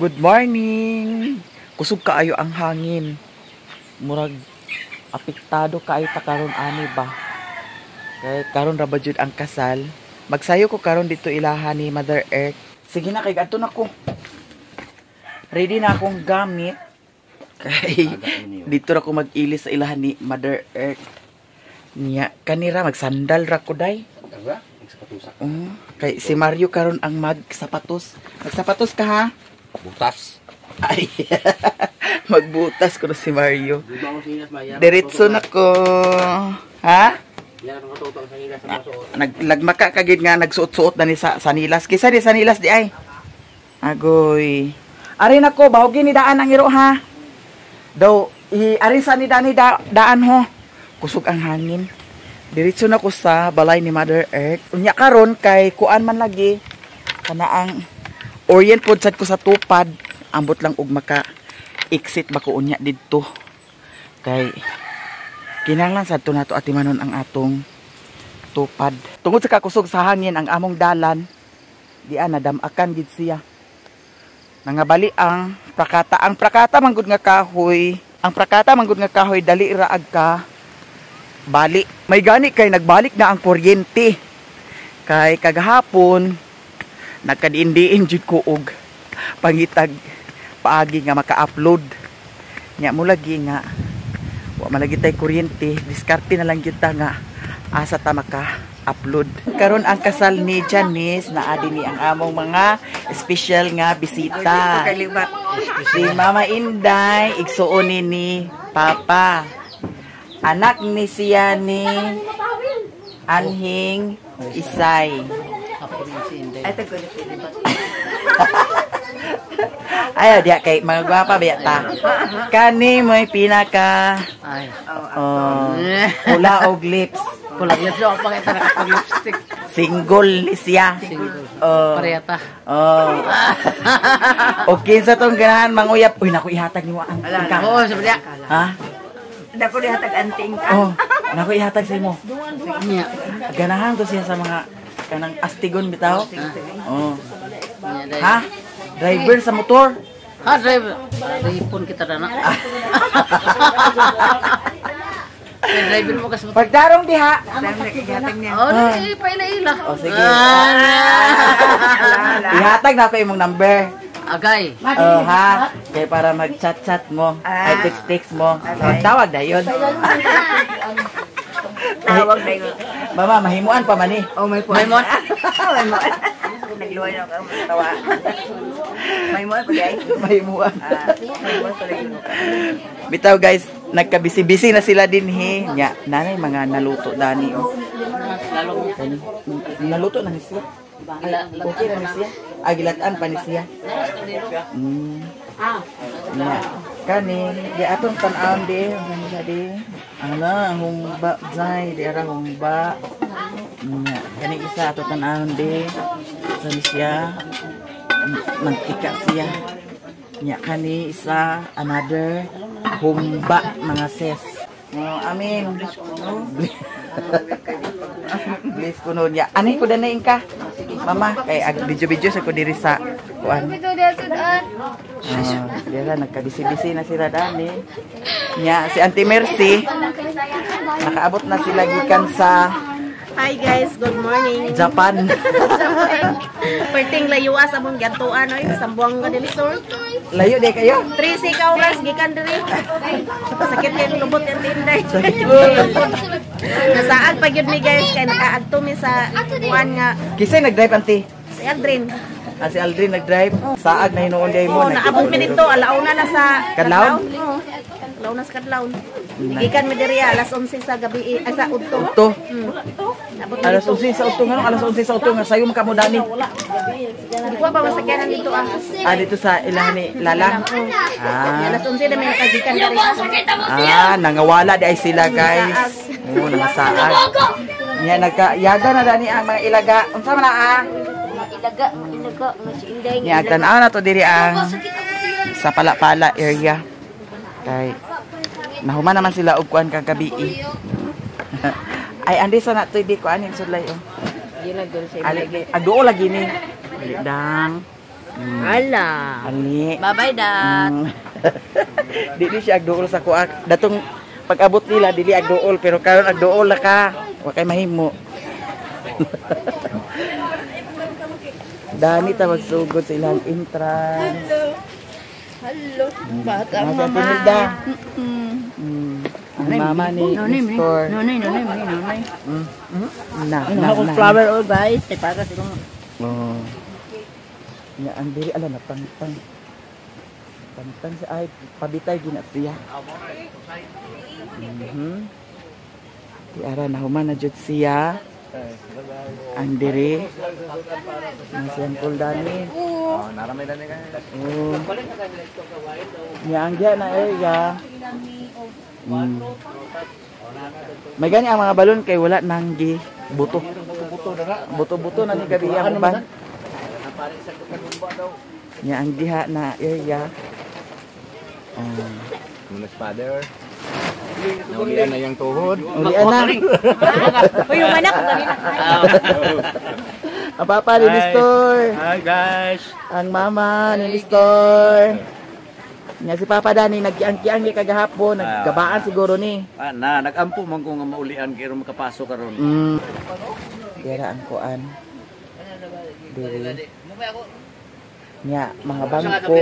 Good morning. Kusog kaayo ang hangin. Murag apektado kaayo ta karon ani ba. Kay karon ra ba jud ang kasal. Magsayo ko karon dito ilaha ni Mother Earth. Sige na, kay adto na ko. Ready na akong gamit. Kay dito ra ko mag-ilis sa ilahan ni Mother Earth. Niya kanira magsandal ra ko day. Oh, kay si Mario karon ang magsapatos. Magsapatos ka ha? Butas. Ay. Magbutas ko na si Mario. Diretso na ko. Ha? Naglagmaka ka gid nga nagsuot-suot na ni sa sanilas. Kisa di sanilas di ay. Agoy. Ari na ko, bahugin ni daan ang iro ha. Daw i ari sa ni dani da, daan ho. Kusog ang hangin. Diretso na ko sa balay ni Mother Earth. Unya karon kay kuan man lagi kana ang orient pod sad ko sa tupad. Ambot lang og maka exit ba ko unya didto. Kay kinahanglan sad to nato atimanon ang atong tupad. Tungod sa kakusog sa hangin ang among dalan, di ana damakan gid siya. Nangabali ang prakata. Ang prakata manggod nga kahoy. Ang prakata manggod nga kahoy dali ra ag ka bali. May gani kay nagbalik na ang kuryente. Kay kagahapon nagkadiin-diin jud ko og pangitag paagi nga maka-upload. Nya mo lagi nga wa malagi tay kuryente, diskarte na lang gyud ta nga asa ta maka-upload. Karon ang kasal ni Janice na adi ni ang among mga special nga bisita. Si Mama Inday, igsuon ni Papa. Anak ni siya ni Anhing Isay. Ayaw diya kay mga gwapa ba ta. Kani mo'y pinaka Ay. Oh, pula og lips. Pulang lips ako pakita nakapag-lipstick. Single ni siya. Single. Oh. Pareta. Oh. Okay sa tong ganahan manguyap. Uy, naku ihatag nimo ang ka. Oo, sabi niya. Ha? Dako dihatag anting ka. Oh, naku ihatag sa imo. Niya. Ganahan ko siya sa mga kanang astigon bitaw. Oh. Niya dahil. Ha? Driver sa motor. Ha, driver. Ripon kita na na. Kaya driver mo kasi. Pagdarong diha. Dami niya. Oh, di, paila-ila. Oh, sige. Ihatag na ako imong number. Agay. Oh, ha? Kay para mag-chat-chat mo, ay text-text mo. Tawag na yun. Tawag na yun. Mama, mahimuan pa man eh. Oh, may May mo. May mo. Nagluway na ako tawa. May mo pa ay. Mahimuan. Ah, may mo pala yun. Bitaw guys, nagkabisi-bisi na sila din he. Nya, nanay mga naluto dani oh. Lalong. Kani, naluto na ni siya. Ay, okay na ni siya. Ah, gilatan pa ni siya. Nya, kani, di atong tan-awon di, kani siya di. Ala, humba zay, di ara humba. Nya, kani isa ato tan-awon di. Sa ni siya. Mantika siya. Nya, kani isa another humba mga sis. Oh, amin. Bless ko noon niya. Ani ko danayin ka? Mama, kay ag video-video sa ko diri sa kuan. Ah, dira nagkabisi-bisi na sila dani. Nya si Auntie Mercy nakaabot na sila gikan sa Hi guys, good morning. Japan. Perting layuas among giadtuan oy, Sambuanga del Sur. Layo di kayo. 3 ka oras gikan diri. Sakit kay lubot ang tinday. Nasaag pa gyud mi guys kay nakaadto mi sa kuan nga Kisay nag-drive, Auntie? Si Aldrin. Ah, si Aldrin nag-drive. Saag na hinuon day mo. Oh, naabot mi dito alauna na sa Kadlawon? Oo. Alauna sa Kadlawon. Gikan mi diri alas 11 sa gabi ay sa udto. Udto. Naabot mi Alas dito. 11 sa udto nga no? Alas 11 sa udto nga sayo man kamo dani. Di ko pa masakyanan dito ah. Ah, dito sa ilahan ni Lala. Ah. Alas 11 na may nakagikan diri. Ah, nangawala di ay sila guys. Oo, nangasaag. Nya nagka yaga na dani ang mga ilaga. Unsa man na ah? Ilaga, ilaga, mas inday. Nya tan-aw na to diri ang sa Palapala area. Kay nahuman naman sila og kuan kagabi. Ay andi sa na to di kuan yung sudlay oh. Ali, aduo lagi ni. Ali dang. Ala. Ali. Bye-bye, dat. Dili siya agduol sa kuak. Datong pag-abot nila dili agduol pero karon agduol na ka. Wa kay mahimo. Dani ta magsugod sa ilang entrance. Hello. Bata Mga Tinilda. Ang mama ni Nestor. Nonay, nonay, nonay. Na, na, na. Flower all guys. Ay para siguro. Oh. Nya ang diri ala na pangtang. Pangtang sa ay pabitay gina siya. Di ara na human na jud siya. Ang diri. Ang siyang kuldani. Oh, naramay dani ka. Oh. Nya ang diha na area. May gani ang mga balon kay wala nang gi buto. Buto-buto na ni gabi ang uban. Nya ang diha na area. Munas father. Naulian na yung tuhod. Ulian na. Uy, yung anak ko kanina. Ang papa ni Nestor. Hi guys. Ang mama ni Nestor. Nya si Papa Dani nagkiang-kiang ni kagahapon, naggabaan siguro ni. Ah, na nagampo man ko nga maulian kay ron makapasok karon. Dira ang kuan. Diri. Nya mga bangko,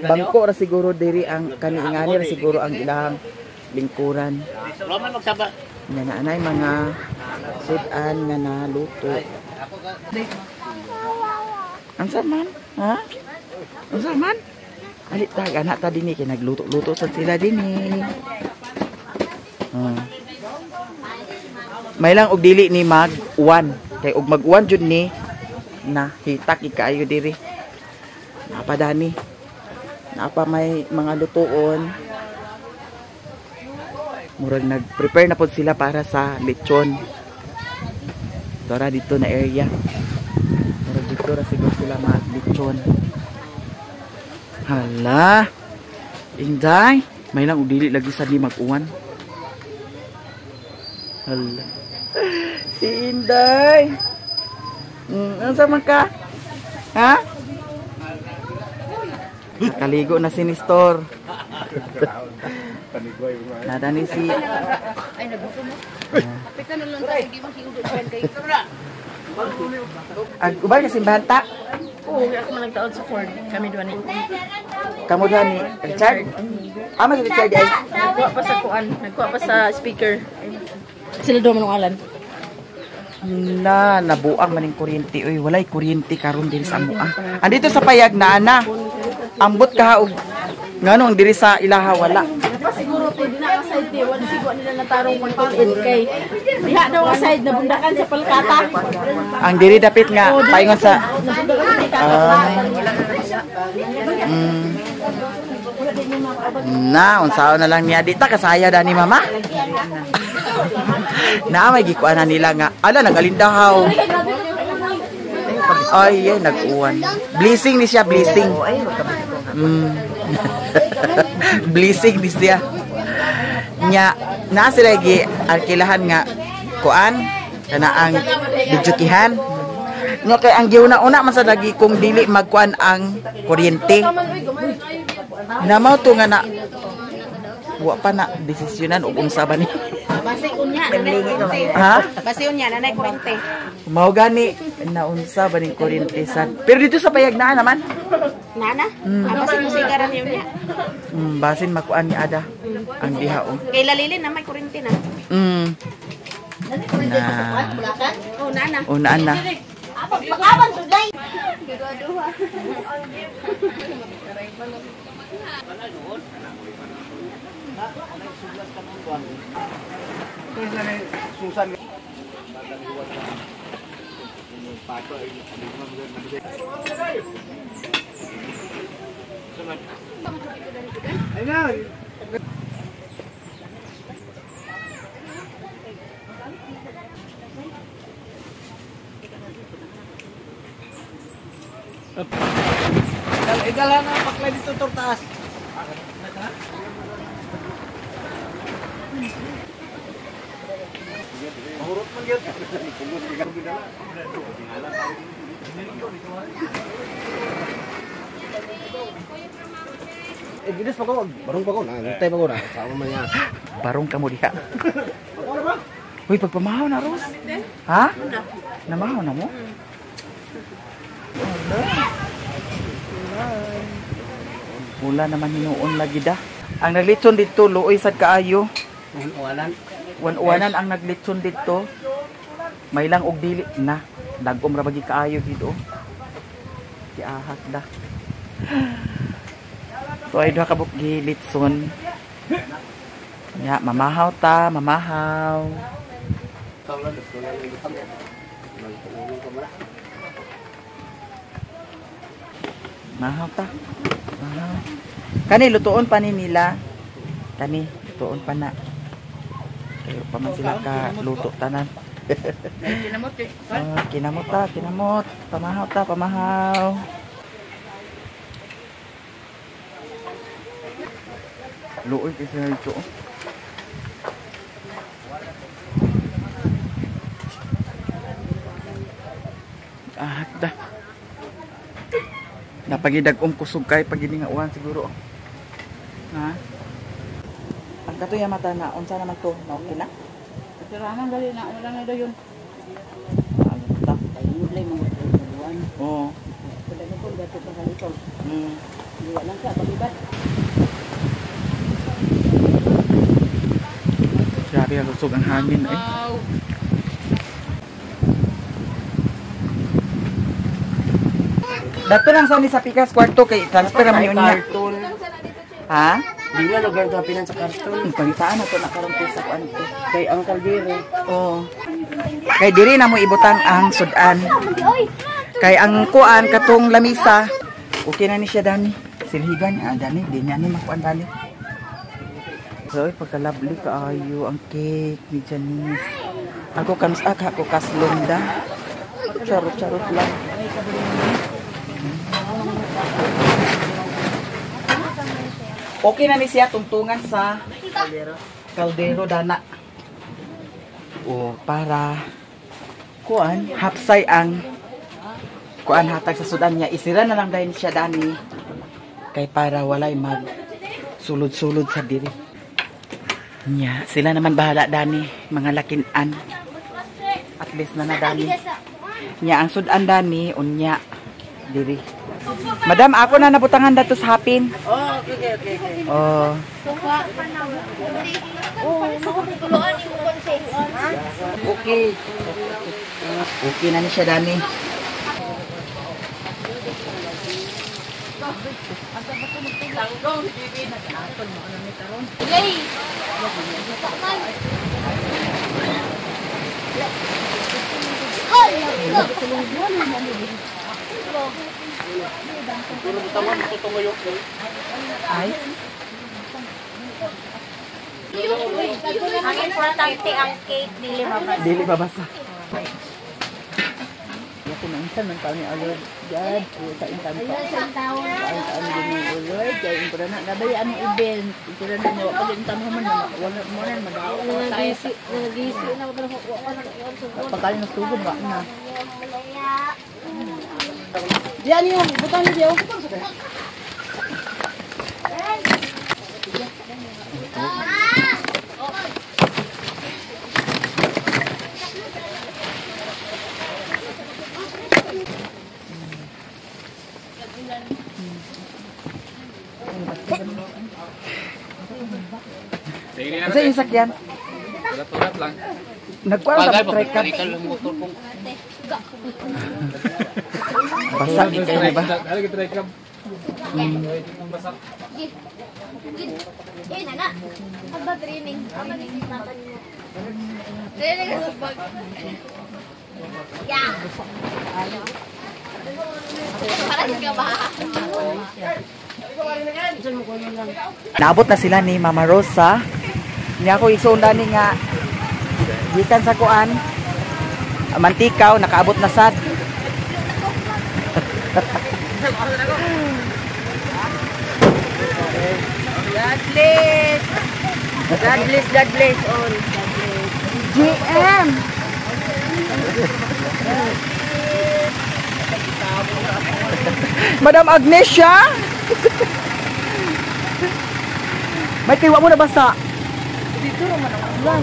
bangko ra siguro diri ang kaniingani ra siguro ang ilang lingkuran. Roman magsaba. Nya naanay mga sudan nga naluto. Unsa man? Ha? Unsa man? Ali tag anak ta dinhi kay nagluto-luto sad sila dinhi. May lang og dili ni mag-uwan. Kay og mag-uwan jud ni na hitak kaayo diri. Napa dani. Napa may mga lutuon. Murag nag-prepare na pod sila para sa lechon. Tora dito na area. Murag dito ra siguro sila mag-lechon. Hala. Inday, may lang og dili lagi sa di mag-uwan. Hala. Si Inday. Unsa man ka? Ha? Nakaligo na si Nestor. Nadani si Ay nagbuto mo. Pika na lang tayo, di man hiudo kay. Ag uban ka simbahan ta. Oo, ako man nagtaod sa cord. Kami duha ni. Kamo duha ni Richard. Ama si Richard ay. Nagkuha pa sa kuan, nagkuha pa sa speaker. Sila duha man alan. Na nabuang maning kuryente oy, walay kuryente karon diri sa amoa. Andito sa payag na ana. Ambot ka og nganong diri sa ilaha wala. Siguro to di na ka side di wala siguro nila natarong 1.8 kay. Diha daw ang side nabundakan sa palkata. Ang diri dapit nga paingon sa Na unsaon na lang niya di ta kasaya dani mama. Na may gikuan na nila nga ala nagalindahaw. Ay, ay nag-uwan. Blessing ni siya, blessing. Blessing ni siya. Nya na sila gi arkilahan nga kuan kana ang bidyukihan. Nya kay ang giuna-una man sa lagi kung dili magkuan ang kuryente. Namaw to nga na wa pa na desisyonan og unsa ba ni. Basi unya nanay kuryente. Ha? Basi unya nanay kuryente. Mao gani naunsa ba ning kuryente sad. Pero dito sa payag naa naman. Nana? Basi mo sigaran niyo niya. Basin makuan ni Ada ang diha o. Kay lalilin na may kuryente na. Na. Oh, nana. O naan na. Igala na paklay dito tortaas. Gidas pa ko, barong pa ko na, hintay pa ko na. Sama man niya. Barong ka mo diha. Uy, pagpamahaw na, Ros. Ha? Namahaw na mo? Wala naman hinuon lagi da. Ang naglitson dito, luoy sad kaayo. Uwanan. Wan-uwanan ang naglitson dito. May lang og dili na. Dagom ra bagi kaayo dito. Giahak da. So ay duha ka buok gilitson. Ya, mamahaw ta, mamahaw. Mahaw ta. Mahaw. Kani lutuon pa ni nila. Kani lutuon pa na. Kayo pa man sila ka luto tanan. Kinamot eh. Ah, kinamot ta, kinamot. Pamahaw ta, pamahaw. Luoy kasi na ito. Ah, da. Napagidag-om kusog kay pag uwan siguro. Ha? Ang katuya mata na unsa naman to? Na okay na? Tirahan gali na wala na dayon. Ano ta? Oo. Grabe ang lusog ang hangin eh. Dato lang sa ni sa pikas kwarto kay transfer naman yun niya. Ha? Di na lugar to pinan sa karton. Ang palitaan na to nakaroon sa kuan to. Kay ang kaldero. Oo. Kay diri na mo ibutang ang sudan. Kay ang kuan katong lamisa. Okay na ni siya dani. Silhigan niya dani, di niya ni makuan dani. So, ay, pagka-lovely kaayo ang cake ni Janice. Ako kanus ako kaslong da. Charot-charot lang. Okay na ni siya tungtungan sa kaldero dana. O para kuan hapsay ang kuan hatag sa sudan niya. Isira na lang dahil siya dani kay para walay mag sulod-sulod sa diri. Nya, sila naman bahala dani, mga lakinan. At least na na dani. Nya ang sudan dani unya diri. Madam, ako na nabutangan dato sa hapin. Oh, okay, okay, okay. Oh. Okay. Okay na ni siya dani. Ay. Ang importante ang cake dili mabasa. Dili mabasa. Ako na insan man kami alod. Jad, sa intan pa. Ang gini uloy, kay impura na nabay anong event, impura na niya pag intan mo man wala mo na madaw. Nagisi, nagisi na ba Pagkali nasugod ba na. Diyan yung butan niyo. Unsa yung sakyan? Turat lang. Nagkuan sa try ka. Basa di kayo ba? Dali try ka. Eh, nana. Aba training. Aba ni mata niyo. Training sa bag. Yeah. Para ka ba? Naabot na sila ni Mama Rosa. Niya ako isuon ni nga gikan sa kuan. Mantikaw nakaabot na sad. God bless. God bless, God bless all. GM. Madam Agnesia. May kay wa mo na basa. Dito ra man ang ulan.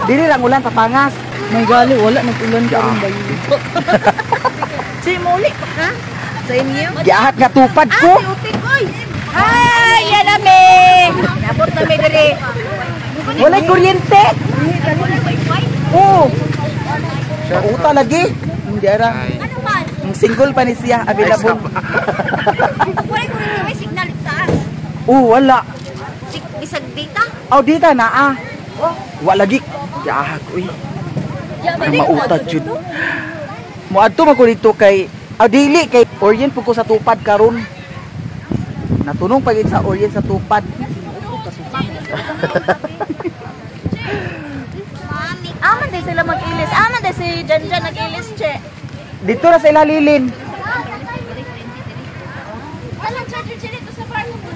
Dili lang ulan papangas. May gali wala nag-ulan karon ba yun? Si muli pa ka? Sa inyo? Giahat nga tupad ko. Ah, si Utik, oy! Hi! Yan nami! Nabot na mi diri. Walay kuryente. Oo. Uta lagi. Hindi ara. Ano man? Ang single pa ni siya available. Wala ko rin may signal taas. Oo, wala. Bisag data. Aw dita na ah. Wa lagi. Giahak uy. Ang mauta jud. Moadto man ko dito kay aw dili kay orient pud ko sa tupad karon. Natunong pagid sa orient sa tupad. Aman day sila mag-ilis. Aman day si Janjan nag-ilis, che. Dito na sa ilalilin. Walang charger che dito sa barko.